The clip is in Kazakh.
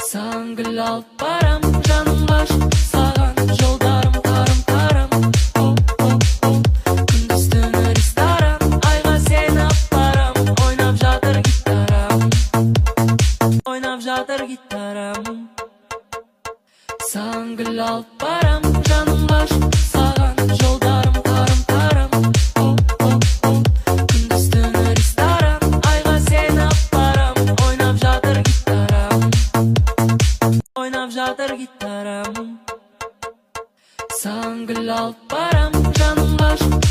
Саған гүл алып барам, жаным ғашық саған, жолдарым тарым тарам. Күндіз түні ресторан, айға сені апарам, ойнап жатыр гитарам, ойнап жатыр гитарам. Саған гүл алып барам, жаным ғашық саған, жолдарым тарым тарам. Күндіз түні ресторан, айға сені апарам, ойнап жатыр гитарам, ойнап жатыр гитарам. Саған гүл алып барам, жаным ғашық